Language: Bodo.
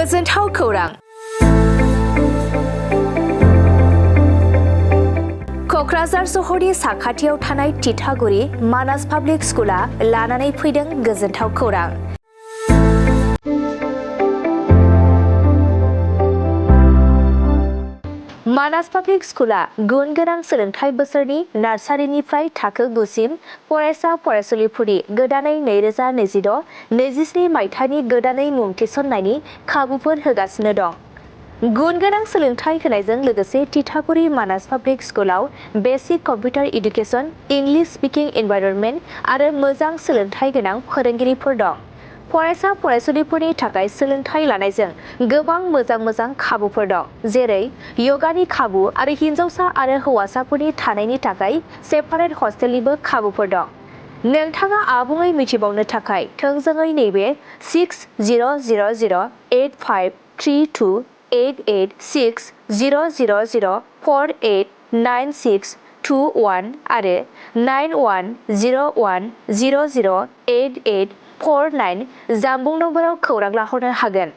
गोजोनथाव खौरां क'क्राझार सहरनि साखाथियाव थानाय तितागुरि मानास पाब्लिक स्कुला लानानै फैदों गोजोनथाव खौरां। मानास पाब्लिक स्कुला गुन गोनां सोलोंथाइ बोसोरनि नार्सारिनिफ्राय थाखो 9 सिम फरायसा फरायसुलिफोरनि गोदानै 2026-27 मायथाइनि गोदानै मुं थिसननायनि खाबुफोर होगासिनो दं। गुन गोनां सोलोंथाइ होनायजों लोगोसे तितागुरि मानास पाब्लिक स्कुलाव basic computer education, English speaking environment आरो मोजां सोलोंथाइ गोनां फोरोंगिरिफोर दं। फरायसा फरायसुलिफोरनि थाखाय सोलोंथाइ लानायजों गोबां मोजां खाबुफोर दं, जेरै यगानि खाबु आरो हिन्जावसा आरो हौवासाफोरनि थानायनि थाखाय सेपारेट हस्टेलनिबो खाबुफोर दं। नोंथाङा आबुङै मिथिबावनो थाखाय थोंजोङै नैबे 600083286000489621 आरो 9101008849 जानबुं नम्बराव खौरां लाहरनो हागोन।